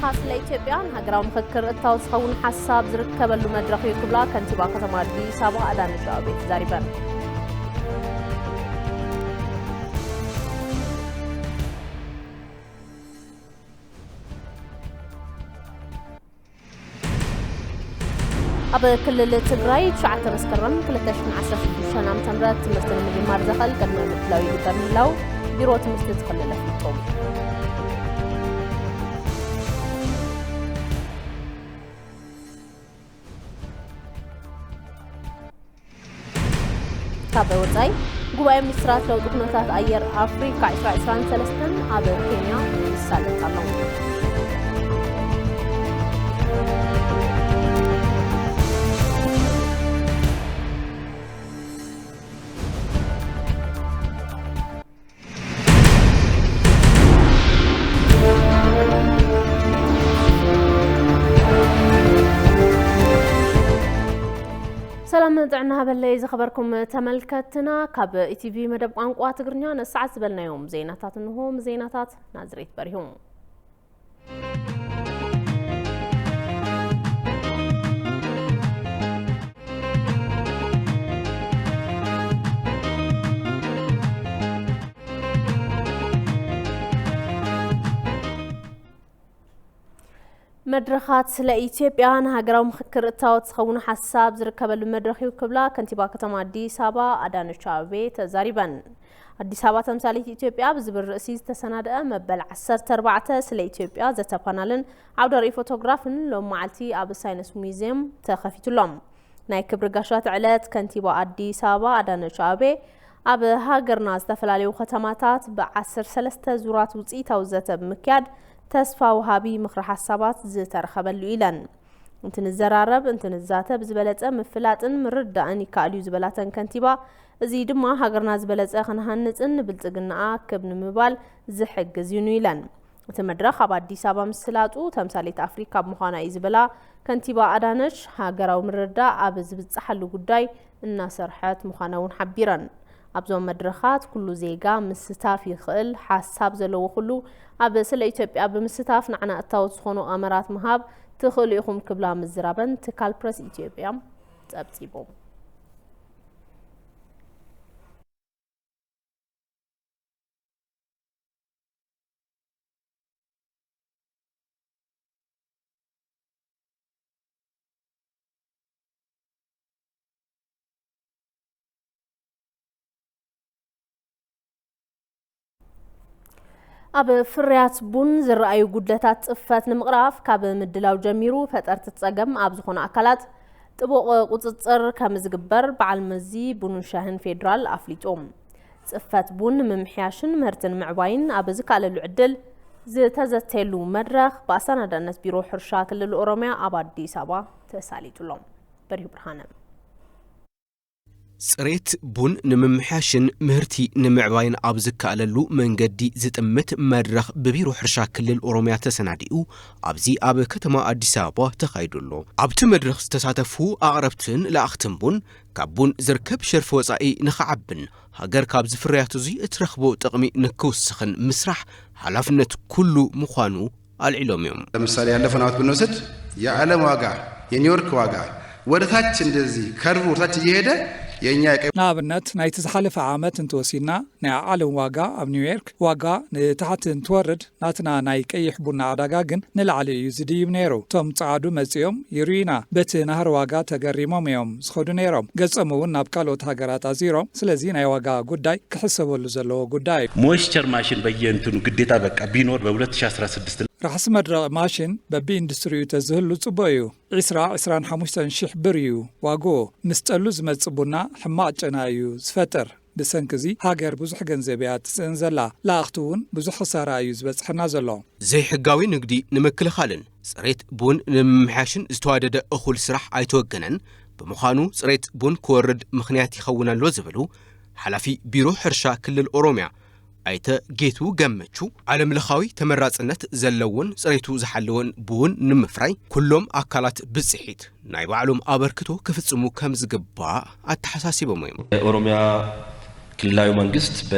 ኻስ ለኢትዮጵያ ንሃገራዊ ምኽክር እታው ዝኸውን ሓሳብ ዝርከበሉ መድረኽ እዩ ክብላ ከንቲባ ከተማ ኣዲስ ኣበባ ኣዳነች ኣቤቤ ተዛሪበን። ኣብ ክልል ትግራይ ትሽዓተ መስከረም ክልተ ሽሕን ዓሰርተ ሽዱሽተን ዓመተ ምህረት ትምህርቲ ንምጅማር ዘኽእል ቅድመ ምድላው ይግበር ምህላው ቢሮ ትምህርቲ እቲ ክልል ኣፍሊጡ። ካብ ወጻኢ፣ ጉባኤ ሚኒስትራት ለውጢ ኩነታት ኣየር ኣፍሪካ ዕስራ ዕስራን ሰለስተን ኣብ ኬንያ ይሳለጥ ኣሎ። ሰላም ጥዕና ሃበለይ ዝኸበርኩም ተመልከትና፣ ካብ ኢቲቪ መደብ ቋንቋ ትግርኛ ንሰዓት ዝበልናዮም ዜናታት እንሆ። ዜናታት ናዝሬት በሪሁ። መድረኻት ለኢትዮጵያ ንሃገራዊ ምኽክር እታወት ዝኸውን ሓሳብ ዝርከበሉ መድረኽ እዩ ክብላ ከንቲባ ከተማ ኣዲስ ኣበባ ኣዳነች ኣቤቤ ተዛሪበን። ኣዲስ ኣበባ ተምሳሌት ኢትዮጵያ ብዝብል ርእሲ ዝተሰናደአ መበል ዓሰርተ ኣርባዕተ ስለ ኢትዮጵያ ዘተ ፓናልን ዓውደ ርእይ ፎቶግራፍን ሎም መዓልቲ ኣብ ሳይንስ ሙዚየም ተኸፊቱሎም። ናይ ክብሪ ጋሻት ዕለት ከንቲባ ኣዲስ ኣበባ ኣዳነች ኣቤቤ ኣብ ሃገርና ዝተፈላለዩ ከተማታት ብዓሰርተ ሰለስተ ዙራት ውፅኢታዊ ዘተ ብምክያድ ተስፋ ወሃቢ ምኽሪ ሓሳባት ዝተረኸበሉ ኢለን። እንትንዘራረብ፣ እንትንዛተብ ዝበለፀ ምፍላጥን ምርዳእን ይከኣል እዩ ዝበላተን ከንቲባ፣ እዚ ድማ ሃገርና ዝበለፀ ክንሃንፅን ንብልፅግናኣ ክብ ንምባል ዝሕግዝ እዩ ኢለን። እቲ መድረኽ ኣብ ኣዲስ ኣበባ ምስላጡ ተምሳሌት ኣፍሪካ ብምዃና እዩ ዝበላ ከንቲባ ኣዳነች፣ ሃገራዊ ምርድዳእ ኣብ ዝብጻሓሉ ጉዳይ እናሰርሐት ምዃና እውን ሓቢረን። ኣብዞም መድረኻት ኩሉ ዜጋ ምስታፍ ይኽእል፣ ሓሳብ ዘለዎ ኩሉ ኣብ ስለ ኢትዮጵያ ብምስታፍ ንዓና እታወት ዝኾኑ ኣመራት ምሃብ ትኽእሉ ኢኹም ክብላ ምዝራበን ትካል ፕረስ ኢትዮጵያ ጸብጺቡ። ኣብ ፍርያት ቡን ዝረኣዩ ጉድለታት ጽፈት ንምቕራፍ ካብ ምድላው ጀሚሩ ፈጠርቲ ጸገም ኣብ ዝኾኑ ኣካላት ጥቡቕ ቁጽጽር ከም ዝግበር በዓል መዚ ቡንን ሻህን ፌዴራል ኣፍሊጡ። ጽፈት ቡን ንምምሕያሽን ምህርቲ ንምዕባይን ኣብ ዝከኣለሉ ዕድል ዝተዘተየሉ መድረኽ ብኣሰናዳእነት ቢሮ ሕርሻ ክልል ኦሮሚያ ኣብ ኣዲስ ኣበባ ተሳሊጡ ኣሎ። በሪሁ ብርሃነ። ጽሬት ቡን ንምምሕያሽን ምህርቲ ንምዕባይን ኣብ ዝከኣለሉ መንገዲ ዝጥምት መድረኽ ብቢሮ ሕርሻ ክልል ኦሮሚያ ተሰናዲኡ ኣብዚ ኣብ ከተማ ኣዲስ ኣበባ ተኻይዱ ኣሎ። ኣብቲ መድረኽ ዝተሳተፉ ኣቕረብትን ለኣኽትን ቡን ካብ ቡን ዝርከብ ሸርፊ ወጻኢ ንኽዓብን ሃገር ካብ ዝፍርያቱ እዚ እትረኽቦ ጥቕሚ ንክውስኽን ምስራሕ ሓላፍነት ኩሉ ምዃኑ ኣልዒሎም እዮም። ለምሳሌ ያለፈውን ዓመት ብንወስድ የዓለም ዋጋ፣ የኒውዮርክ ዋጋ ወደ ታች እንደዚህ ከርቭ ወደ ታች እየሄደ የእኛ የቀይ ንኣብነት ናይቲ ዝሓለፈ ዓመት እንተወሲድና ናይ ዓለም ዋጋ ኣብ ኒውዮርክ ዋጋ ንታሕቲ እንትወርድ ናትና ናይ ቀይሕ ቡና ዕዳጋ ግን ንላዕሊ እዩ ዝድይብ ነይሩ። እቶም ጸዓዱ መጺኦም ይርእዩና በቲ ናህሪ ዋጋ ተገሪሞም እዮም ዝኸዱ ነይሮም። ገጾም እውን ናብ ካልኦት ሃገራት ኣዚሮም። ስለዚ ናይ ዋጋ ጉዳይ ክሕሰበሉ ዘለዎ ጉዳይ እዩ። ሞይስቸር ማሽን በየእንትኑ ግዴታ በቃ ቢኖር በ ሁለት ሺ አስራ ስድስት ራሕሲ መድረቕ ማሽን በቢ ኢንዱስትሪኡ ተዝህሉ ጽቡቕ እዩ። ዕስራ፣ ዕስራን ሓሙሽተን ሽሕ ብር እዩ ዋግኡ። ምስ ጠሉ ዝመጽእ ቡና ሕማቕ ጨና እዩ ዝፈጥር። ብሰንኪ እዚ ሃገር ብዙሕ ገንዘብ እያ ትስእን ዘላ። ለኣኽቲ እውን ብዙሕ ክሳራ እዩ ዝበጽሐና ዘሎ። ዘይሕጋዊ ንግዲ ንምክልኻልን ጽሬት ቡን ንምምሕያሽን ዝተዋደደ እኹል ስራሕ ኣይተወገነን። ብምዃኑ ጽሬት ቡን ክወርድ ምኽንያት ይኸውን ኣሎ ዝብሉ ሓላፊ ቢሮ ሕርሻ ክልል ኦሮሚያ ኣይተ ጌቱ ገመቹ፣ ዓለምለኻዊ ተመራጽነት ዘለዎን ጽሬቱ ዝሓለወን ቡን ንምፍራይ ኩሎም ኣካላት ብጽሒት ናይ ባዕሎም ኣበርክቶ ክፍጽሙ ከም ዝግባእ ኣተሓሳሲቦም እዮም። የኦሮሚያ ክልላዊ መንግስት በ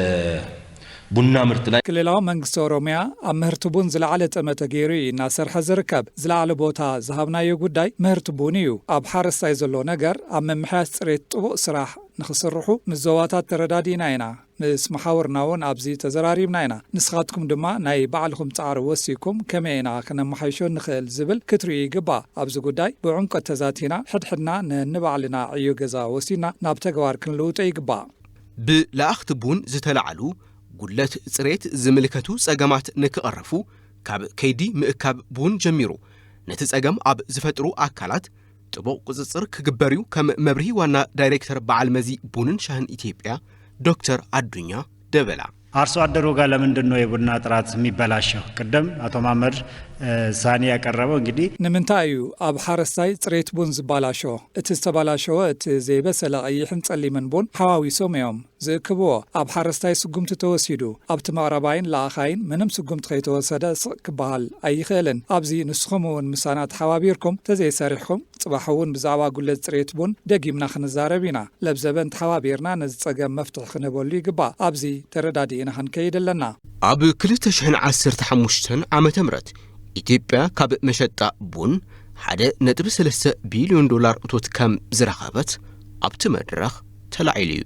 ቡና ምርት ላይ ክልላዊ መንግስቲ ኦሮሚያ ኣብ ምህርቲ ቡን ዝለዓለ ጠመተ ገይሩ እዩ እናሰርሐ ዝርከብ። ዝለዓለ ቦታ ዝሃብናዮ ጉዳይ ምህርቲ ቡን እዩ። ኣብ ሓረስታይ ዘሎ ነገር ኣብ ምምሕያሽ ፅሬት ጥቡቕ ስራሕ ንኽስርሑ ምስ ዞባታት ተረዳዲእና ኢና። ምስ መሓውርና እውን ኣብዚ ተዘራሪብና ኢና። ንስኻትኩም ድማ ናይ ባዕልኹም ፃዕሪ ወሲኩም ከመይ ኢና ክነመሓይሾ ንኽእል ዝብል ክትርእዩ ይግባእ። ኣብዚ ጉዳይ ብዕምቆት ተዛቲና ሕድሕድና ነንባዕልና ዕዮ ገዛ ወሲድና ናብ ተግባር ክንልውጦ ይግባእ። ብለኣኽቲ ቡን ዝተላዕሉ ጉድለት ጽሬት ዝምልከቱ ጸገማት ንክቐረፉ ካብ ከይዲ ምእካብ ቡን ጀሚሩ ነቲ ጸገም ኣብ ዝፈጥሩ ኣካላት ጥቡቕ ቁጽጽር ክግበር እዩ ከም መብርሂ ዋና ዳይሬክተር በዓል መዚ ቡንን ሻህን ኢትዮጵያ ዶክተር ኣዱኛ ደበላ። አርሶ አደሩ ጋር ለምንድን ነው የቡና ጥራት የሚበላሸው? ቅድም አቶ ማመድ ሳኒ ያቀረበው እንግዲህ ንምንታይ እዩ ኣብ ሓረስታይ ፅሬት ቡን ዝበላሾ? እቲ ዝተበላሸወ እቲ ዘይበሰለ ቀይሕን ጸሊምን ቡን ሓዋዊሶም እዮም ዝእክብዎ። ኣብ ሓረስታይ ስጉምቲ ተወሲዱ ኣብቲ መቕረባይን ለኣኻይን ምንም ስጉምቲ ከይተወሰደ ስቕ ክበሃል ኣይኽእልን። ኣብዚ ንስኹም እውን ምሳና ተሓባቢርኩም ተዘይሰሪሕኩም ጽባሕ እውን ብዛዕባ ጉለት ጽሬት ቡን ደጊምና ክንዛረብ ኢና። ለብዘበን ተሓባቢርና ነዚ ጸገም መፍትሒ ክንህበሉ ይግባእ። ኣብዚ ተረዳዲእና ክንከይድ ኣለና። ኣብ ክልተ ሽሕን ዓሰርተ ሓሙሽተን ዓመተ ምህረት ኢትዮጵያ ካብ መሸጣ ቡን ሓደ ነጥቢ ሰለስተ ቢልዮን ዶላር እቶት ከም ዝረኸበት ኣብቲ መድረኽ ተላዒሉ እዩ።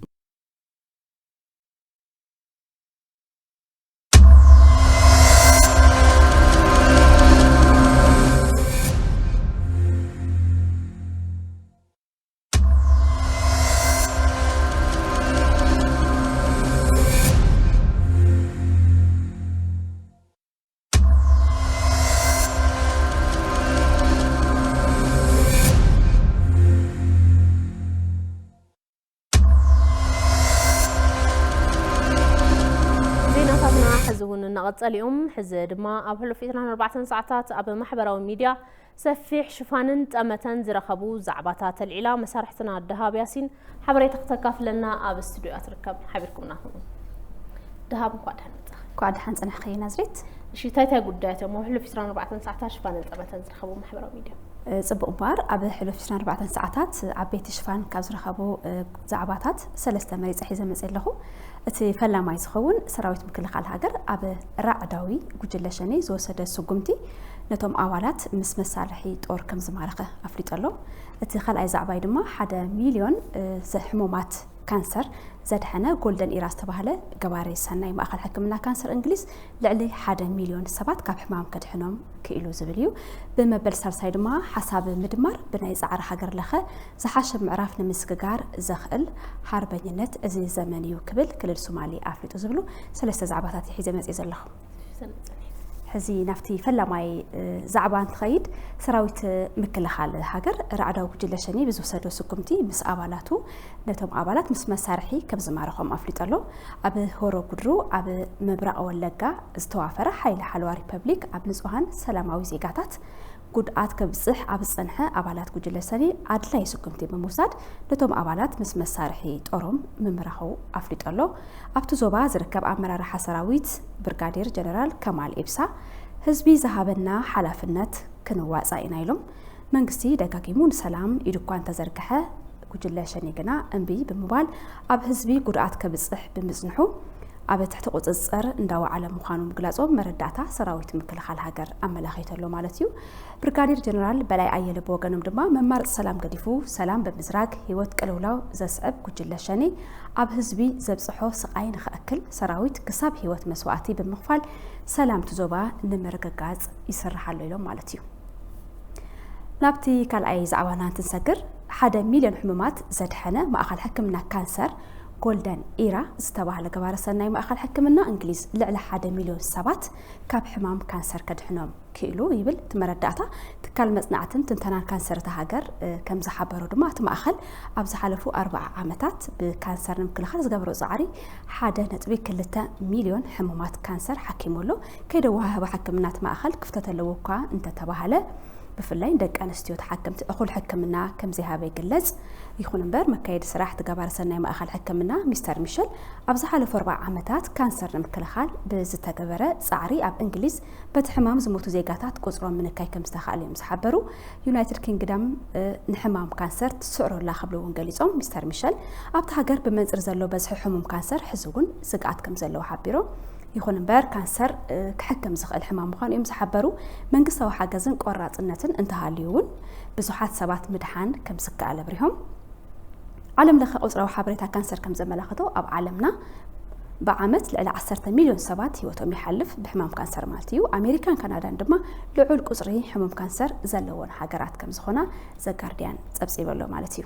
ዜናታትና ሕዚ እውን እናቐጸሉ እዮም። ሕዚ ድማ ኣብ ሕሉፍ ዕስራን ኣርባዕተን ሰዓታት ኣብ ማሕበራዊ ሚድያ ሰፊሕ ሽፋንን ጠመተን ዝረኸቡ ዛዕባታት ተልዒላ መሳርሕትና ደሃብ ያሲን ሓበሬታ ክተካፍለና ኣብ ስቱዲዮ እያ ትርከብ። ሓቢርኩምና ኩኑ። ደሃብ፣ እንኳዕ ደሓን መጻኺ። እንኳዕ ደሓን ጽናሕኺ ናዝሬት። እሺ፣ እንታይ እንታይ ጉዳያት እዮም ኣብ ሕሉፍ ዕስራን ኣርባዕተን ሰዓታት ሽፋንን ጠመተን ዝረኸቡ ማሕበራዊ ሚድያ? ጽቡቕ እምበኣር፣ ኣብ ሕሉፍ ዕስራን ኣርባዕተን ሰዓታት ዓበይቲ ሽፋን ካብ ዝረኸቡ ዛዕባታት ሰለስተ መሪጸ ሒዘ መጽእ ኣለኹ። እቲ ፈላማይ ዝኸውን ሰራዊት ምክልኻል ሃገር ኣብ ራዕዳዊ ጉጅለ ሸኔ ዝወሰደ ስጉምቲ ነቶም ኣባላት ምስ መሳርሒ ጦር ከም ዝማረኸ ኣፍሊጡ ኣሎ። እቲ ካልኣይ ዛዕባይ ድማ ሓደ ሚልዮን ሕሙማት ካንሰር ዘድሐነ ጎልደን ኢራ ዝተባህለ ገባሪ ሰናይ ማእኸል ሕክምና ካንሰር እንግሊዝ ልዕሊ ሓደ ሚልዮን ሰባት ካብ ሕማም ከድሕኖም ክኢሉ ዝብል እዩ። ብመበል ሳልሳይ ድማ ሓሳብ ምድማር ብናይ ጻዕሪ ሃገር ለኸ ዝሓሸ ምዕራፍ ንምስግጋር ዘኽእል ሓርበኝነት እዚ ዘመን እዩ ክብል ክልል ሶማሌ ኣፍሊጡ ዝብሉ ሰለስተ ዛዕባታት ሒዘ መጽእ ዘለኹ። ሕዚ ናብቲ ፈላማይ ዛዕባ እንትኸይድ፣ ሰራዊት ምክልኻል ሃገር ራዕዳዊ ጉጅለ ሸኔ ብዝወሰዶ ስጉምቲ ምስ ኣባላቱ ነቶም ኣባላት ምስ መሳርሒ ከም ዝማረኾም ኣፍሊጡ ኣሎ። ኣብ ሆሮ ጉድሩ ኣብ ምብራቕ ወለጋ ዝተዋፈረ ሓይሊ ሓለዋ ሪፐብሊክ ኣብ ንጹሃን ሰላማዊ ዜጋታት ጉድኣት ከብጽሕ ኣብ ዝጸንሐ ኣባላት ጉጅለ ሰኔ ኣድላይ ስጉምቲ ብምውሳድ ነቶም ኣባላት ምስ መሳርሒ ጦሮም ምምራኹ ኣፍሊጡ ኣሎ። ኣብቲ ዞባ ዝርከብ ኣመራርሓ ሰራዊት ብርጋዴር ጀነራል ከማል ኢብሳ ህዝቢ ዝሃበና ሓላፍነት ክንዋጻእ ኢና ኢሎም። መንግስቲ ደጋጊሙ ንሰላም ኢዱ እኳ እንተዘርግሐ ጉጅለ ሸኔ ግና እምቢ ብምባል ኣብ ህዝቢ ጉድኣት ከብጽሕ ብምጽንሑ ኣብ ትሕቲ ቁጽጽር እንዳወዓለ ምዃኑ ምግላጾም መረዳእታ ሰራዊት ምክልኻል ሃገር ኣመላኺቱ ኣሎ ማለት እዩ። ብርጋዴር ጀነራል በላይ ኣየለ ብወገኖም ድማ መማረፂ ሰላም ገዲፉ ሰላም ብምዝራግ ህይወት ቅልውላው ዘስዕብ ጉጅለ ሸኔ ኣብ ህዝቢ ዘብፅሖ ስቓይ ንኸእክል ሰራዊት ክሳብ ህይወት መስዋእቲ ብምኽፋል ሰላም እቲ ዞባ ንምርግጋፅ ይስራሕ ኣሎ ኢሎም ማለት እዩ። ናብቲ ካልኣይ ዛዕባና እንትንሰግር ሓደ ሚልዮን ሕሙማት ዘድሐነ ማእኸል ሕክምና ካንሰር ጎልደን ኢራ ዝተባህለ ገባረ ሰናይ ማእኸል ሕክምና እንግሊዝ ልዕሊ ሓደ ሚልዮን ሰባት ካብ ሕማም ካንሰር ከድሕኖም ክኢሉ ይብል እቲ መረዳእታ። ትካል መጽናዕትን ትንተናን ካንሰር እታ ሃገር ከም ዝሓበሮ ድማ እቲ ማእኸል ኣብ ዝሓለፉ ኣርብዓ ዓመታት ብካንሰር ንምክልኻል ዝገበሮ ጻዕሪ ሓደ ነጥቢ ክልተ ሚልዮን ሕሙማት ካንሰር ሓኪሙ ኣሎ። ከይዲ ኣወሃህባ ሕክምና እቲ ማእኸል ክፍተት ኣለዎ እኳ እንተተባህለ ብፍላይ ንደቂ ኣንስትዮ ተሓከምቲ እኹል ሕክምና ከም ዘይሃበ ይግለጽ። ይኹን እምበር፣ መካየዲ ስራሕ እቲ ገባሪ ሰናይ ማእኸል ሕክምና ሚስተር ሚሸል፣ ኣብ ዝሓለፉ ኣርብዓ ዓመታት ካንሰር ንምክልኻል ብዝተገበረ ጻዕሪ ኣብ እንግሊዝ በቲ ሕማም ዝሞቱ ዜጋታት ቁጽሮም ምንካይ ከም ዝተኻእለ እዮም ዝሓበሩ። ዩናይትድ ኪንግደም፣ እ፣ ንሕማም ካንሰር ትስዕሮ ኣላ ክብሉ እውን ገሊጾም። ሚስተር ሚሸል፣ ኣብቲ ሃገር ብመንጽር ዘሎ በዝሒ ሕሙም ካንሰር ሕዚ እውን ስግኣት ከም ዘለዎ ሓቢሮም። ይኹን እምበር፣ ካንሰር፣ እ፣ ክሕከም ዝኽእል ሕማም ምዃኑ እዮም ዝሓበሩ። መንግስታዊ ሓገዝን ቆራጽነትን እንተሃልዩ እውን ብዙሓት ሰባት ምድሓን ከም ዝከኣል ኣብሪሆም። ዓለም ለኸ ቁጽራዊ ሓበሬታ ካንሰር ከም ዘመላኽቶ፣ ኣብ ዓለምና ብዓመት ልዕሊ ዓሰርተ ሚልዮን ሰባት ህይወቶም ይሓልፍ፣ ብሕማም ካንሰር ማለት እዩ። ኣሜሪካን ካናዳን ድማ ልዑል ቁጽሪ ሕሙም ካንሰር ዘለዎን ሃገራት ከም ዝኾና ዘጋርዲያን ጸብጺበሎ ማለት እዩ።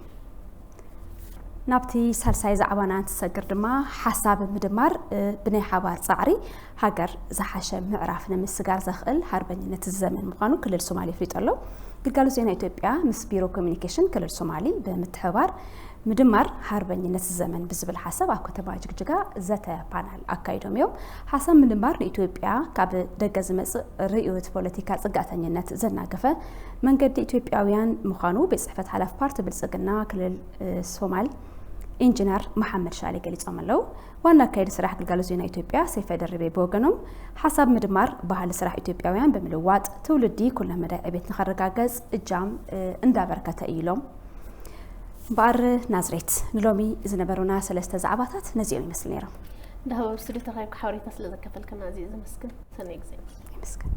ናብቲ ሳልሳይ ዛዕባና እንትሰግር ድማ፣ ሓሳብ ምድማር፣ እ፣ ብናይ ሓባር ጻዕሪ ሃገር ዝሓሸ ምዕራፍ ንምስጋር ዘኽእል ሃርበኝነት እዚ ዘመን ምዃኑ ክልል ሶማሌ ኣፍሊጡ ኣሎ። ግልጋሎት ዜና ኢትዮጵያ ምስ ቢሮ ኮሚኒኬሽን ክልል ሶማሌ ብምትሕብባር፣ ምድማር ሃርበኝነት እዚ ዘመን ብዝብል ሓሳብ ኣብ ከተማ ጅግጅጋ ዘተ ፓናል ኣካይዶም እዮም። ሓሳብ ምድማር ንኢትዮጵያ ካብ ደገ ዝመጽእ ርእዮት ፖለቲካ ጽግዕተኝነት ዘናገፈ መንገዲ ኢትዮጵያውያን ምዃኑ ቤት ጽሕፈት ሓላፊ ፓርቲ ብልጽግና ክልል፣ እ፣ ሶማል ኢንጂነር መሓመድ ሻሌ ገሊጾም ኣለዉ። ዋና ኣካያዲ ስራሕ ግልጋሎት ዜና ኢትዮጵያ ሰይፈ ደርቤ ብወገኖም፣ ሓሳብ ምድማር ባህሊ ስራሕ ኢትዮጵያውያን ብምልዋጥ ትውልዲ ኩለ መዳይ ዕቤት ንኸረጋገጽ እጃም፣ እ፣ እንዳበርከተ እዩ ኢሎም። እምበኣር ናዝሬት፣ ንሎሚ ዝነበሩና ሰለስተ ዛዕባታት ነዚኦም ይመስሉ ነይሮም። ዳህባብ ስቱዲዮ ተኻይብካ ሓበሬታ ስለ ዘካፈልከና ኣዝየ ዘመስግን። ሰናይ ግዜ። ይመስገን።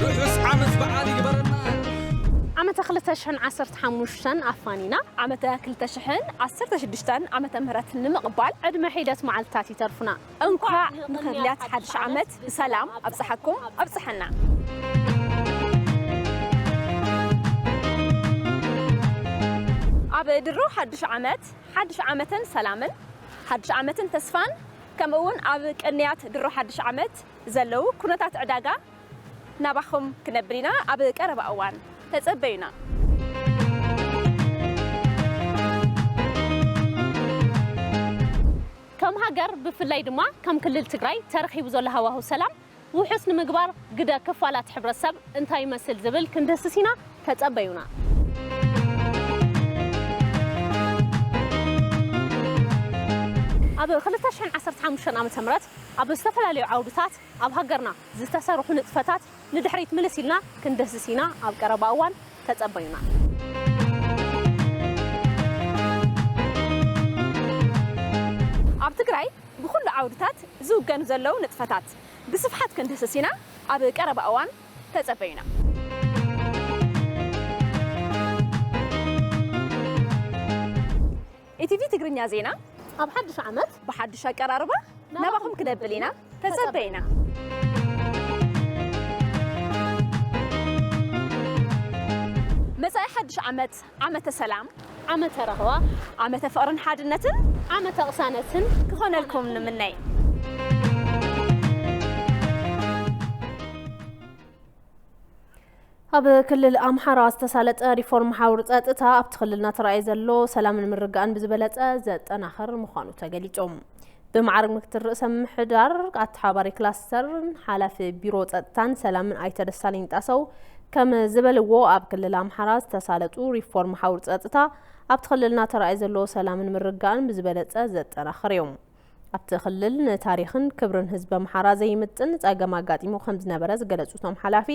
ርሑስ ዓመት በዓል ይግበረና። ዓመተ ክልተ ሽሕን ዓሰርተ ሓሙሽተን ኣፋኒና። ዓመተ ክልተ ሽሕን ዓሰርተ ሽዱሽተን ዓመተ ምህረት ንምቕባል ዕድመ ሒደት መዓልትታት ይተርፉና። እንኳዕ ንኽብልያት ሓድሽ ዓመት ብሰላም ኣብጽሓኩም ኣብጽሐና። ኣብ ድሮ ሓድሽ ዓመት፣ ሓድሽ ዓመትን ሰላምን፣ ሓድሽ ዓመትን ተስፋን፣ ከምኡ እውን ኣብ ቅንያት ድሮ ሓድሽ ዓመት ዘለዉ ኩነታት ዕዳጋ ናባኹም ክነብል ኢና። ኣብ ቀረባ እዋን ተጸበዩና። ከም ሃገር፣ ብፍላይ ድማ ከም ክልል ትግራይ ተረኺቡ ዘሎ ሃዋህው ሰላም ውሑስ ንምግባር ግደ ክፋላት ሕብረተሰብ እንታይ ይመስል ዝብል ክንድህስስ ኢና። ተጸበዩና። ኣብ ክልተ ሽሕን ዓሰርተ ሓሙሽተን ዓመተ ምህረት ኣብ ዝተፈላለዩ ዓውድታት ኣብ ሃገርና ዝተሰርሑ ንጥፈታት ንድሕሪት ምልስ ኢልና ክንድህስስ ኢና። ኣብ ቀረባ እዋን ተጸበዩና። ኣብ ትግራይ ብኹሉ ዓውድታት ዝውገኑ ዘለዉ ንጥፈታት ብስፍሓት ክንድህስስ ኢና። ኣብ ቀረባ እዋን ተጸበዩና። ኢቲቪ ትግርኛ ዜና ኣብ ሓድሽ ዓመት ብሓድሽ ኣቀራርባ ናባኹም ክነብል ኢና። ተጸበዩና። መጻኢ ሓድሽ ዓመት ዓመተ ሰላም፣ ዓመተ ራህዋ፣ ዓመተ ፍቕርን ሓድነትን፣ ዓመተ ቅሳነትን ክኾነልኩም ንምነይ። ኣብ ክልል ኣምሓራ ዝተሳለጠ ሪፎርም ሓውር ጸጥታ ኣብቲ ክልል እናተራእየ ዘሎ ሰላምን ምርግጋእን ብዝበለጸ ዘጠናኽር ምዃኑ ተገሊጹ። ብማዕረግ ምክትል ርእሰ ምምሕዳር ኣተሓባባሪ ክላስተርን ሓላፊ ቢሮ ጸጥታን ሰላምን ኣይተ ደሳለኝ ጣሰው ከም ዝበልዎ፣ ኣብ ክልል ኣምሓራ ዝተሳለጡ ሪፎርም ሓውር ጸጥታ ኣብቲ ክልል እናተራእየ ዘሎ ሰላምን ምርግጋእን ብዝበለጸ ዘጠናኽር እዩ። ኣብቲ ክልል ንታሪኽን ክብርን ህዝቢ ኣምሓራ ዘይምጥን ጸገም ኣጋጢሙ ከም ዝነበረ ዝገለጹ እቶም ሓላፊ፣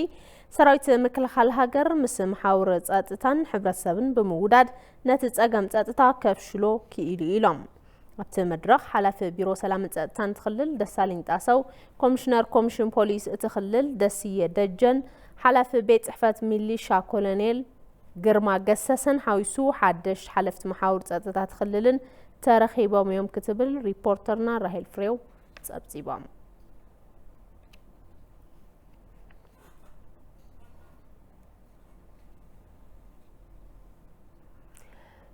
ሰራዊት ምክልኻል ሃገር ምስ መሓውር ጸጥታን ሕብረተሰብን ብምውዳድ ነቲ ጸገም ጸጥታ ከፍሽሎ ክኢሉ ኢሎም። ኣብቲ መድረኽ ሓላፊ ቢሮ ሰላምን ጸጥታን እቲ ክልል ደሳለኝ ጣሰው፣ ኮሚሽነር ኮሚሽን ፖሊስ እቲ ክልል ደስየ ደጀን፣ ሓላፊ ቤት ጽሕፈት ሚሊሻ ኮሎኔል ግርማ ገሰሰን ሓዊሱ ሓደሽቲ ሓለፍቲ መሓውር ጸጥታታት ክልልን ተረኺቦም እዮም ክትብል ሪፖርተርና ራሄል ፍሬው ጸብጺቦም።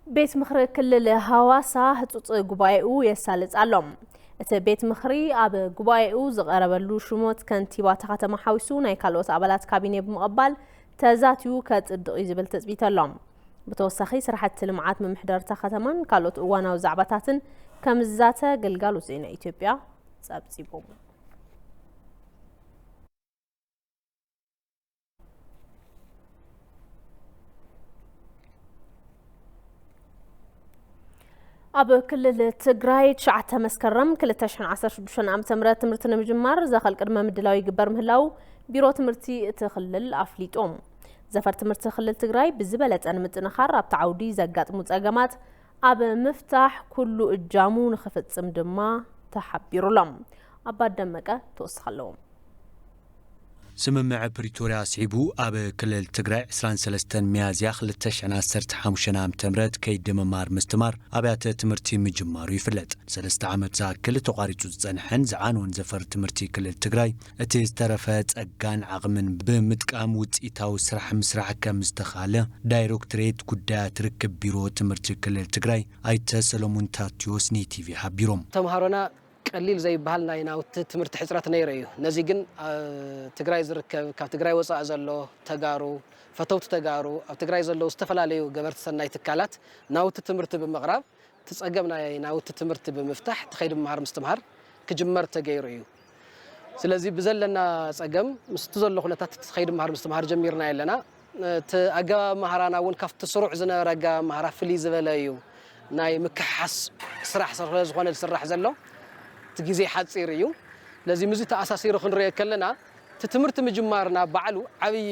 ቤት ምኽሪ ክልል ሃዋሳ ህጹጽ ጉባኤኡ የሳልጥ ኣሎ። እቲ ቤት ምኽሪ ኣብ ጉባኤኡ ዝቐረበሉ ሽሞት ከንቲባታ ከተማ ሓዊሱ ናይ ካልኦት ኣባላት ካቢኔ ብምቕባል ተዛትዩ ከጽድቕ እዩ ዝብል ትጽቢት ኣሎ። ብተወሳኺ ስራሕቲ ልምዓት ምምሕዳርታ ከተማን ካልኦት እዋናዊ ዛዕባታትን ከም ዝዛተ ግልጋሎት ዜና ኢትዮጵያ ጸብጺቡ። ኣብ ክልል ትግራይ ትሽዓተ መስከረም ክልተ ሽሕን ዓሰርተ ሽዱሽተን ዓመተ ምህረት ትምህርቲ ንምጅማር ዘኸል ቅድመ ምድላው ይግበር ምህላው ቢሮ ትምህርቲ እቲ ክልል ኣፍሊጡ። ዘፈር ትምህርቲ ክልል ትግራይ ብዝበለጸ ንምጥንኻር ኣብቲ ዓውዲ ዘጋጥሙ ጸገማት ኣብ ምፍታሕ ኩሉ እጃሙ ንኽፍጽም ድማ ተሓቢሩሎም። ኣባት ደመቀ ተወስኽ ኣለዎም። ስምምዕ ፕሪቶርያ ኣስዒቡ ኣብ ክልል ትግራይ ዕስራን ሰለስተን ሚያዝያ ክልተ ሽሕን ዓሰርተ ሓሙሽተን ዓመተ ምህረት ከይዲ ምምሃር ምስትምሃር ኣብያተ ትምህርቲ ምጅማሩ ይፍለጥ። ሰለስተ ዓመት ዝኣክል ተቋሪጹ ዝጸንሐን ዝዓነወን ዘፈር ትምህርቲ ክልል ትግራይ እቲ ዝተረፈ ጸጋን ዓቕምን ብምጥቃም ውጽኢታዊ ስራሕ ምስራሕ ከም ዝተኻለ ዳይሬክቶሬት ጉዳያት ርክብ ቢሮ ትምህርቲ ክልል ትግራይ ኣይተ ሰሎሙን ታቲዮስ ንኢቲቪ ሓቢሮም። ተምሃሮና ቀሊል ዘይበሃል ናይ ናውቲ ትምህርቲ ሕፅረት ነይሩ እዩ። ነዚ ግን ኣብ ትግራይ ዝርከብ ካብ ትግራይ ወፃኢ ዘሎ ተጋሩ ፈተውቲ ተጋሩ ኣብ ትግራይ ዘለዉ ዝተፈላለዩ ገበርቲ ሰናይ ትካላት ናውቲ ትምህርቲ ብምቕራብ እቲ ፀገም ናይ ናውቲ ትምህርቲ ብምፍታሕ እቲ ከይዲ ምምሃር ምስትምሃር ክጅመር ተገይሩ እዩ። ስለዚ ብዘለና ፀገም ምስቲ ዘሎ ኩነታት እቲ ከይዲ ምምሃር ምስትምሃር ጀሚርና ኣለና። እቲ ኣገባብ ኣምሃራና እውን ካብቲ ስሩዕ ዝነበረ ኣገባብ ኣምሃራ ፍልይ ዝበለ እዩ። ናይ ምክሕሓስ ስራሕ ስለ ዝኾነ ዝስራሕ ዘሎ እቲ ግዜ ሓፂር እዩ። ስለዚ ምስዚ ተኣሳሲሩ ክንሪኦ ከለና እቲ ትምህርቲ ምጅማርና ባዕሉ ዓብዪ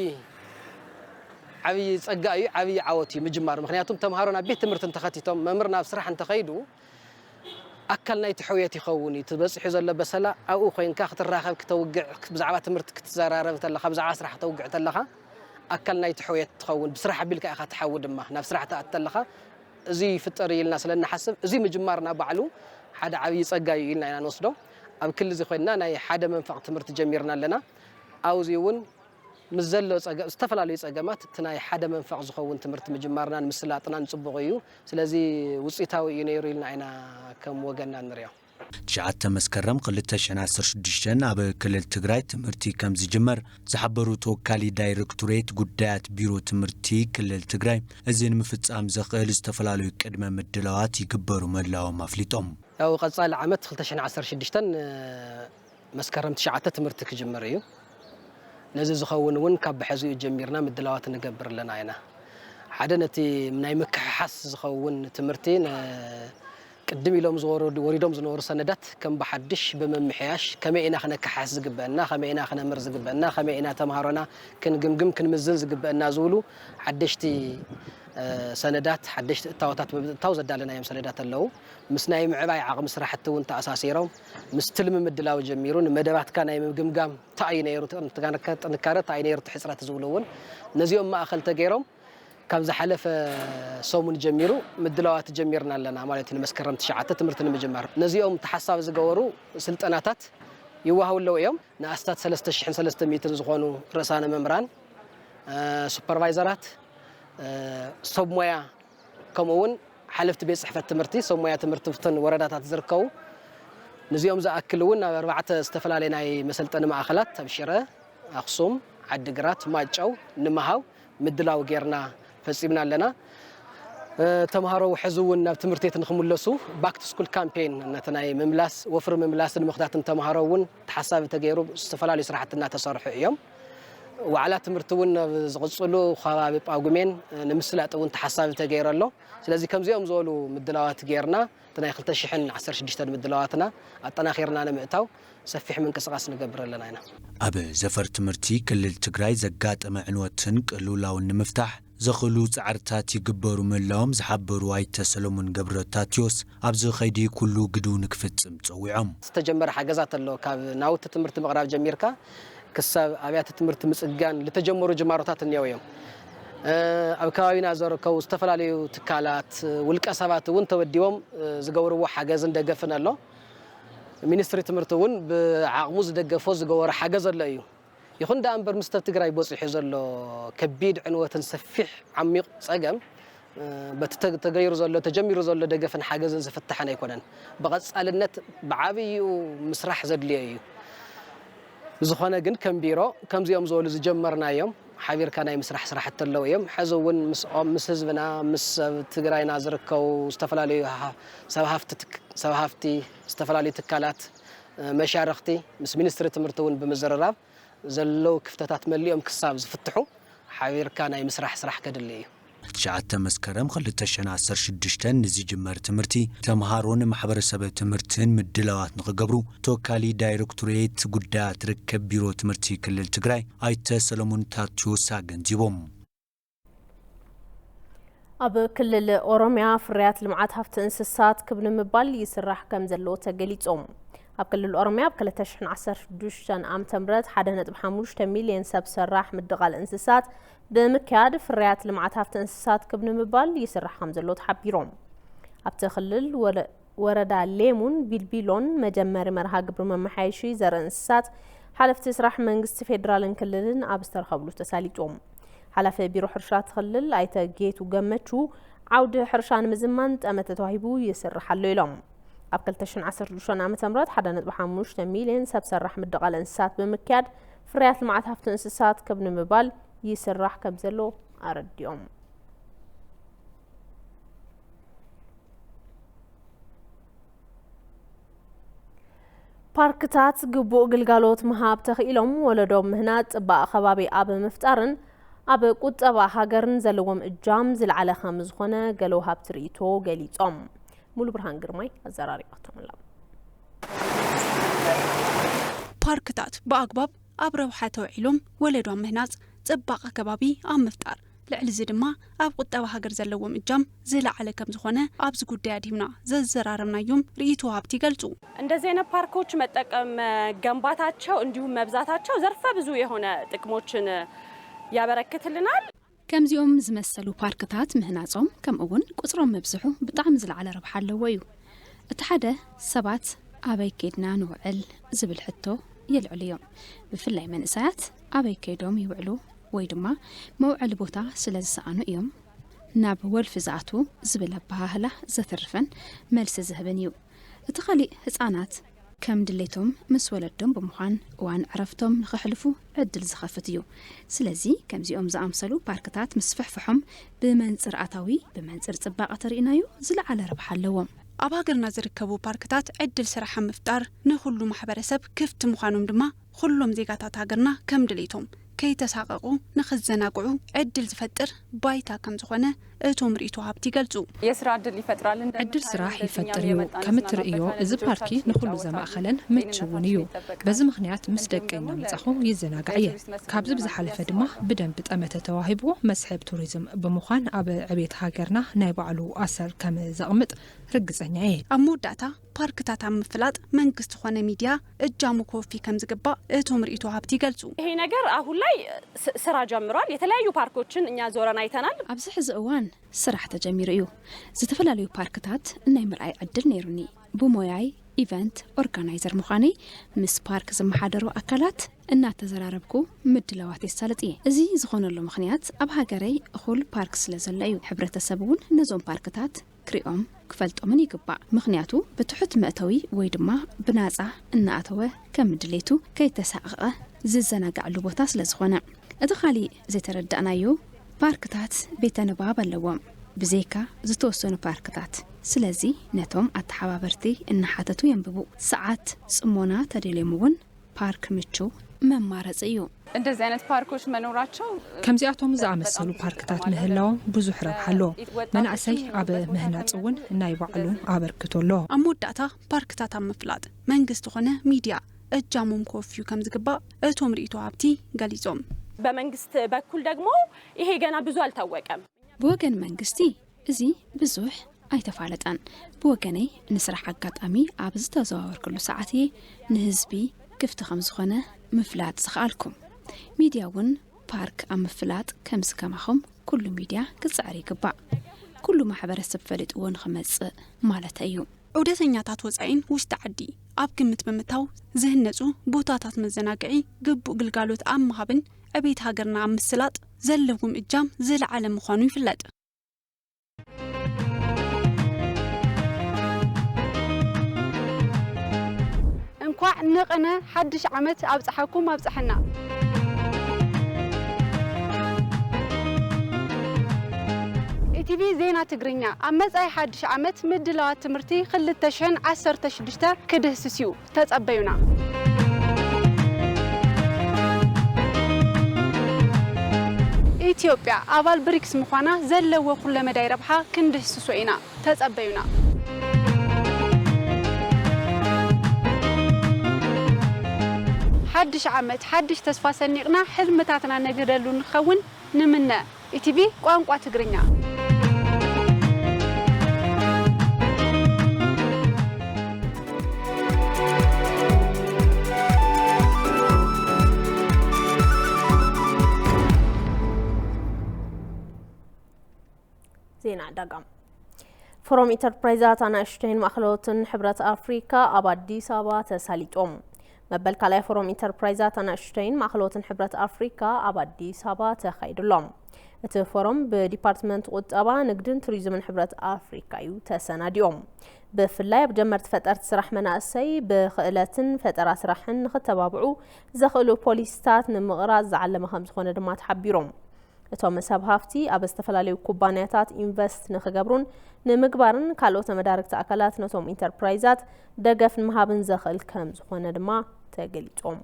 ዓብዪ ፀጋ እዩ፣ ዓብዪ ዓወት እዩ ምጅማር። ምክንያቱም ተምሃሮ ናብ ቤት ትምህርቲ እንተኸቲቶም መምህር ናብ ስራሕ እንተኸይዱ ኣካል ናይቲ ሕውየት ይኸውን እዩ። እቲ በፂሑ ዘሎ በሰላ ኣብኡ ኮይንካ ክትራኸብ፣ ክተውግዕ፣ ብዛዕባ ትምህርቲ ክትዘራረብ ተለኻ፣ ብዛዕባ ስራሕ ክተውግዕ ተለኻ ኣካል ናይቲ ሕውየት ትኸውን። ብስራሕ ኣቢልካ ኢኻ ትሓዊ ድማ ናብ ስራሕ ትኣት ተለኻ እዚ ይፍጠር እዩ ኢልና ስለ እንሓስብ እዚ ምጅማርና ባዕሉ ሓደ ዓብዪ ፀጋ እዩ ኢልና ኢና ንወስዶ። ኣብ ክሊ እዚ ኮይንና ናይ ሓደ መንፈቕ ትምህርቲ ጀሚርና ኣለና። ኣብዚ እውን ምስ ዘሎ ዝተፈላለዩ ፀገማት እቲ ናይ ሓደ መንፈቕ ዝኸውን ትምህርቲ ምጅማርናን ምስላጥናን ፅቡቕ እዩ። ስለዚ ውፅኢታዊ እዩ ነይሩ ኢልና ኢና ከም ወገንና ንሪኦ። ትሽዓተ መስከረም ክልተ ሽሕን ዓሰርተ ሽዱሽተን ኣብ ክልል ትግራይ ትምህርቲ ከም ዝጅመር ዝሓበሩ ተወካሊ ዳይሬክቶሬት ጉዳያት ቢሮ ትምህርቲ ክልል ትግራይ፣ እዚ ንምፍፃም ዘኽእል ዝተፈላለዩ ቅድመ ምድላዋት ይግበሩ ምህላዎም ኣፍሊጦም። ያው ቀፃሊ ዓመት ክልተ ሽሕን ዓሰርተ ሽዱሽተን መስከረም ትሽዓተ ትምህርቲ ክጅምር እዩ። ነዚ ዝኸውን እውን ካብ ብሐዚኡ ጀሚርና ምድላዋት ንገብር ኣለና ኢና። ሓደ ነቲ ናይ ምክሕሓስ ዝኸውን ትምህርቲ ቅድም ኢሎም ዝወረዱ ወሪዶም ዝነበሩ ሰነዳት ከም ብሓድሽ ብምምሕያሽ ከመይ ኢና ክነከሓስ ዝግበአና፣ ከመይ ኢና ክነምር ዝግበአና፣ ከመይ ኢና ተምሃሮና ክንግምግም ክንምዝን ዝግበአና ዝብሉ ሓደሽቲ ሰነዳት ሓደሽቲ እታወታት ብምእታው ዘዳለናዮም ሰነዳት ኣለዉ። ምስ ናይ ምዕባይ ዓቕሚ ስራሕቲ እውን ተኣሳሲሮም ምስቲ ልምምድ ድላው ጀሚሩ ንመደባትካ ናይ ምግምጋም እንታይ እዩ ነይሩ ጥንካረ እንታይ እዩ ነይሩ ሕፅረት ዝብሉ እውን ነዚኦም ማእኸል ተገይሮም ካብ ዝሓለፈ ሰሙን ጀሚሩ ምድላዋት ጀሚርና ኣለና ማለት እዩ። ንመስከረም ትሽዓተ ትምህርቲ ንምጅማር ነዚኦም ተሓሳቢ ዝገበሩ ስልጠናታት ይወሃቡ ኣለዉ እዮም። ንኣስታት ሰለስተ ሽሕን ሰለስተ ሚእትን ዝኾኑ ርእሳነ መምህራን፣ ሱፐርቫይዘራት፣ ሰብ ሞያ ከምኡ እውን ሓለፍቲ ቤት ፅሕፈት ትምህርቲ ሰብ ሞያ ትምህርቲ ብተን ወረዳታት ዝርከቡ ንዚኦም ዝኣክል እውን ናብ ኣርባዕተ ዝተፈላለዩ ናይ መሰልጠኒ ማእኸላት ኣብ ሽረ፣ ኣኽሱም፣ ዓዲግራት፣ ማይጨው ንምሃብ ምድላው ጌርና ፈፂምና ኣለና። ተምሃሮ ሕዚ እውን ናብ ትምህርቲ ቤት ንክምለሱ ባክ ቱ ስኩል ካምፔን ነቲ ናይ ምምላስ ወፍሪ ምምላስን ምኽታትን ተምሃሮ እውን ተሓሳቢ ተገይሩ ዝተፈላለዩ ስራሕቲ እናተሰርሑ እዮም። ዋዕላ ትምህርቲ እውን ኣብ ዝቕፅሉ ከባቢ ጳጉሜን ንምስላጥ እውን ተሓሳቢ ተገይሩ ኣሎ። ስለዚ ከምዚኦም ዝበሉ ምድላዋት ጌርና እቲ ናይ ክልተ ሽሕን ዓሰርተ ሽዱሽተን ምድላዋትና ኣጠናኺርና ንምእታው ሰፊሕ ምንቅስቓስ ንገብር ኣለና ኢና። ኣብ ዘፈር ትምህርቲ ክልል ትግራይ ዘጋጠመ ዕንወትን ቅልውላውን ንምፍታሕ ዘኽእሉ ፃዕርታት ይግበሩ ምህላዎም ዝሓበሩ ኣይተ ሰለሙን ገብረታትዮስ ኣብዚ ኸይዲ ኩሉ ግድኡ ንክፍፅም ፀዊዖም። ዝተጀመረ ሓገዛት ኣሎ። ካብ ናውቲ ትምህርቲ ምቕራብ ጀሚርካ ክሳብ ኣብያተ ትምህርቲ ምፅጋን ዝተጀመሩ ጅማሮታት እኒአው እዮም። ኣብ ከባቢና ዘርከቡ ዝተፈላለዩ ትካላት ውልቀ ሰባት እውን ተወዲቦም ዝገብርዎ ሓገዝን ደገፍን ኣሎ። ሚኒስትሪ ትምህርቲ እውን ብዓቕሙ ዝደገፎ ዝገበሮ ሓገዝ ኣሎ እዩ። ይኹን ደኣ እምበር ምስ ኣብ ትግራይ በፂሑ ዘሎ ከቢድ ዕንወትን ሰፊሕ ዓሚቕ ፀገም በቲ ተገይሩ ዘሎ ተጀሚሩ ዘሎ ደገፍን ሓገዝን ዝፍታሕን ኣይኮነን። ብቐፃልነት ብዓብይኡ ምስራሕ ዘድልዮ እዩ። ብዝኾነ ግን ከም ቢሮ ከምዚኦም ዝበሉ ዝጀመርናዮም ሓቢርካ ናይ ምስራሕ ስራሕቲ ኣለዉ እዮም። ሕዚ እውን ምስኦም፣ ምስ ህዝብና፣ ምስ ኣብ ትግራይና ዝርከቡ ዝተፈላለዩ ሃ-፣ ሰብ ሃፍቲ ትክ-፣ ሰብ ሃፍቲ፣ ዝተፈላለዩ ትካላት፣ እ፣ መሻርኽቲ፣ ምስ ሚኒስትሪ ትምህርቲ እውን ብምዝርራብ ዘለዉ ክፍተታት መሊኦም ክሳብ ዝፍትሑ ሓቢርካ ናይ ምስራሕ ስራሕ ከድሊ እዩ። ትሽዓተ መስከረም ክልተ ሽሕን ዓሰርተ ሽዱሽተን ንዝጅመር ትምህርቲ፣ ተምሃሮን ማሕበረሰብ ትምህርትን ምድላዋት ንኽገብሩ ተወካሊ ዳይሬክቶሬት ጉዳያት ርክብ ቢሮ ትምህርቲ ክልል ትግራይ ኣይተ ሰለሞን ታቲዮስ ኣገንዚቦም። ኣብ ክልል ኦሮሚያ ፍርያት ልምዓት ሃፍቲ እንስሳት ክብ ንምባል ይስራሕ ከም ዘሎ ተገሊጾም። ኣብ ክልል ኦሮሚያ ኣብ ክልተ ሽሕን ዓሰርተ ሽዱሽተን ዓመተ ምህረት ሓደ ነጥቢ ሓሙሽተ ሚልዮን ሰብ ሰራሕ ምድቓል እንስሳት ብምክያድ ፍርያት ልምዓት ሃፍቲ እንስሳት ክብ ንምባል ይስራሕ ከም ዘሎ ተሓቢሮም። ኣብቲ ክልል ወረ-፣ ወረዳ ሌሙን ቢልቢሎን መጀመሪ መርሃ ግብሪ መመሓየሺ ዘርኢ እንስሳት ሓለፍቲ ስራሕ መንግስቲ ፌዴራልን ክልልን ኣብ ዝተረኸብሉ ተሳሊጦም። ሓላፊ ቢሮ ሕርሻ እቲ ክልል ኣይተ ጌቱ ገመቹ ዓውዲ ሕርሻ ንምዝማን ጠመተ ተዋሂቡ ይስራሕ ኣሎ ኢሎም። ኣብ ክልተ ሽሕን ዓሰርተ ሽዱሽተን ዓመተ ምህረት ሓደ ነጥቢ ሓሙሽተ ሚልዮን ሰብ ሰራሕ ምድቓል እንስሳት ብምክያድ ፍርያት ልምዓት ሃፍቲ እንስሳት ክብ ንምባል ይስራሕ ከም ዘሎ ኣረዲኦም። ፓርክታት ግቡእ ግልጋሎት ምሃብ ተኽኢሎም ወለዶ ምህናጽ፣ ጽባቐ ከባቢ ኣብ ምፍጣርን ኣብ ቁጠባ ሃገርን ዘለዎም እጃም ዝለዓለ ከም ዝኾነ ገለ ወሃብቲ ርእይቶ ገሊጾም። ሙሉ ብርሃን ግርማይ ኣዘራሪባቶም ኣላ። ፓርክታት ብኣግባብ ኣብ ረብሓ ተውዒሎም ወለዶ ኣብ ምህናጽ፣ ጽባቐ ከባቢ ኣብ ምፍጣር፣ ልዕሊ እዚ ድማ ኣብ ቁጠባ ሃገር ዘለዎም እጃም ዝለዓለ ከም ዝኾነ ኣብዚ ጉዳይ ኣድሂብና ዘዘራረብናዮም ርእይቶ ወሃብቲ ይገልጹ። እንደዚህ አይነት ፓርኮች መጠቀም፣ መገንባታቸው እንዲሁም መብዛታቸው ዘርፈ ብዙ የሆነ ጥቅሞችን ያበረክትልናል። ከምዚኦም ዝመሰሉ ፓርክታት ምህናጾም፣ ከምኡ እውን ቁጽሮም ምብዝሑ ብጣዕሚ ዝለዓለ ረብሓ ኣለዎ እዩ። እቲ ሓደ፣ ሰባት ኣበይ ኬድና ንውዕል ዝብል ሕቶ የልዕሉ እዮም። ብፍላይ መንእሰያት ኣበይ ከይዶም ይውዕሉ ወይ ድማ መውዐሊ ቦታ ስለ ዝሰኣኑ እዮም ናብ ወልፊ ዝኣትዉ ዝብል ኣበሃህላ ዘትርፍን መልሲ ዝህብን እዩ። እቲ ካሊእ፣ ህጻናት ከም ድሌቶም ምስ ወለዶም ብምዃን እዋን ዕረፍቶም ንኸሕልፉ ዕድል ዝኸፍት እዩ። ስለዚ ከምዚኦም ዝኣምሰሉ ፓርክታት ምስፍሕፍሖም ብመንጽር ኣታዊ፣ ብመንጽር ጽባቐ ተሪእናዮ ዝለዓለ ረብሓ ኣለዎም። ኣብ ሃገርና ዝርከቡ ፓርክታት ዕድል ስራሕ ኣብ ምፍጣር፣ ንኹሉ ማሕበረሰብ ክፍቲ ምዃኖም ድማ፣ ኩሎም ዜጋታት ሃገርና ከም ድሌቶም ከይተሳቐቑ ንኽዘናግዑ ዕድል ዝፈጥር ባይታ ከም ዝኾነ እቶም ርእይቶ ወሃብቲ ይገልጹ። የስራ ዕድል ይፈጥራል። ዕድል ስራሕ ይፈጥር እዩ። ከም እትርእዮ፣ እዚ ፓርኪ ንኹሉ ዘማእኸለን ምችውን እዩ። በዚ ምኽንያት ምስ ደቀይ እናመጻኹ ይዘናጋዕ እየ። ካብዚ ብዝሓለፈ ድማ ብደንቢ ጠመተ ተዋሂብዎ መስሕብ ቱሪዝም ብምዃን ኣብ ዕቤት ሃገርና ናይ ባዕሉ ኣሰር ከም ዘቕምጥ ርግጸኛ እየ። ኣብ መወዳእታ፣ ፓርክታት ኣብ ምፍላጥ መንግስቲ ኾነ ሚድያ እጃሙ ከወፊ ከም ዝግባእ እቶም ርእይቶ ወሃብቲ ይገልጹ። ይሄ ነገር አሁን ላይ ስ-፣ ስራ ጀምሯል። የተለያዩ ፓርኮችን እኛ ዞረን አይተናል። ኣብዚ ሕዚ እዋን ስራሕ ተጀሚሩ እዩ። ዝተፈላለዩ ፓርክታት ናይ ምርኣይ ዕድል ነይሩኒ። ብሞያይ ኢቨንት ኦርጋናይዘር ምዃነይ፣ ምስ ፓርክ ዝመሓደሩ ኣካላት እናተዘራረብኩ ምድላዋት የሳልጥ እየ። እዚ ዝኾነሉ ምኽንያት፣ ኣብ ሃገረይ እኹል ፓርክ ስለ ዘሎ እዩ። ሕብረተሰብ እውን ነዞም ፓርክታት ክሪኦም ክፈልጦምን ይግባእ። ምኽንያቱ ብትሑት መእተዊ ወይ ድማ ብናጻ እናኣተወ ከም ድሌቱ ከይተሳቐቐ ዝዘናጋዕሉ ቦታ ስለ ዝኾነ። እቲ ካሊእ ዘይተረዳእናዮ፣ ፓርክታት ቤተ ንባብ ኣለዎም። ብዘይካ ዝተወሰኑ ፓርክታት። ስለዚ ነቶም ኣተሓባበርቲ እናሓተቱ የንብቡ። ሰዓት ጽሞና ተደልዮም እውን ፓርክ ምቹው መማረጺ እዩ። እንደዚህ አይነት ፓርኮች መኖራቸው ከምዚኣቶም ዝኣመሰሉ ፓርክታት ምህላዎም ብዙሕ ረብሓ ኣሎ። መናእሰይ ኣብ ምህናጽ እውን ናይ ባዕሉ ኣበርክቶ ኣሎ። ኣብ መወዳእታ፣ ፓርክታት ኣብ ምፍላጥ መንግስቲ ኾነ ሚድያ እጃሞም ክወፍዩ ከም ዝግባእ እቶም ርእይቶ ወሃብቲ ገሊጾም። በመንግስት በኩል ደግሞ ይሄ ገና ብዙ አልታወቀም። ብወገን መንግስቲ እዚ ብዙሕ ኣይተፋለጠን። ብወገነይ ንስራሕ ኣጋጣሚ ኣብ ዝተዘዋወርኩሉ ሰዓት እየ ንህዝቢ ክፍቲ ከም ዝኾነ ምፍላጥ ዝኸኣልኩ። ሚድያ እውን ፓርክ ኣብ ምፍላጥ ከምዚ ከማኹም ኩሉ ሚድያ ክጽዕር ይግባእ። ኩሉ ማሕበረሰብ ፈሊጥዎ ንኽመጽእ ማለተይ እዩ። ዑደተኛታት ወጻኢን ውሽጢ ዓዲ ኣብ ግምት ብምእታው ዝህነጹ ቦታታት መዘናግዒ ግቡእ ግልጋሎት ኣብ ምሃብን ዕቤት ሃገርና ኣብ ምስላጥ ዘለዎም እጃም ዝለዓለ ምዃኑ ይፍለጥ። እንኳዕ ንቕነ ሓድሽ ዓመት ኣብጽሓኩም ኣብጽሓና። ቲቪ ዜና ትግርኛ ኣብ መጻኢ ሓድሽ ዓመት ምድላዋት ትምህርቲ ክልተ ሽሕን ዓሰርተ ሽዱሽተ ክድህስስ እዩ። ተጸበዩና። ኢትዮጵያ ኣባል ብሪክስ ምዃና ዘለዎ ኩለመዳይ ረብሓ ክንድህስሶ ኢና። ተጸበዩና። ሓድሽ ዓመት ሓድሽ ተስፋ ሰኒቕና ሕልምታትና ነግህደሉ ንኸውን ንምነ። ኢቲቪ ቋንቋ ትግርኛ። ዜና ዕዳጋ። ፎረም ኢንተርፕራይዛት ኣናእሽተይን ማእኸሎትን ሕብረት ኣፍሪካ ኣብ ኣዲስ ኣበባ ተሳሊጦም። መበል ካልኣይ ፎረም ኢንተርፕራይዛት ኣናእሽተይን ማእኸሎትን ሕብረት ኣፍሪካ ኣብ ኣዲስ ኣበባ ተኻይዱ ኣሎ። እቲ ፎረም ብዲፓርትመንት ቁጠባ፣ ንግድን ቱሪዝምን ሕብረት ኣፍሪካ እዩ ተሰናዲኦም። ብፍላይ ኣብ ጀመርቲ ፈጠርቲ ስራሕ መናእሰይ ብክእለትን ፈጠራ ስራሕን ንክተባብዑ ዘኽእሉ ፖሊሲታት ንምቕራፅ ዝዓለመ ከም ዝኾነ ድማ ተሓቢሮም። እቶም ሰብ ሃፍቲ ኣብ ዝተፈላለዩ ኩባንያታት ኢንቨስት ንክገብሩን ንምግባርን ካልኦት ተመዳረግቲ ኣካላት ነቶም ኢንተርፕራይዛት ደገፍ ንምሃብን ዘኽእል ከም ዝኾነ ድማ ተገሊጾም።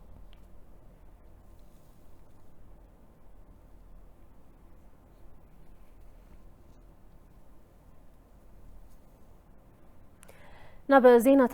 ናብ ዜናታት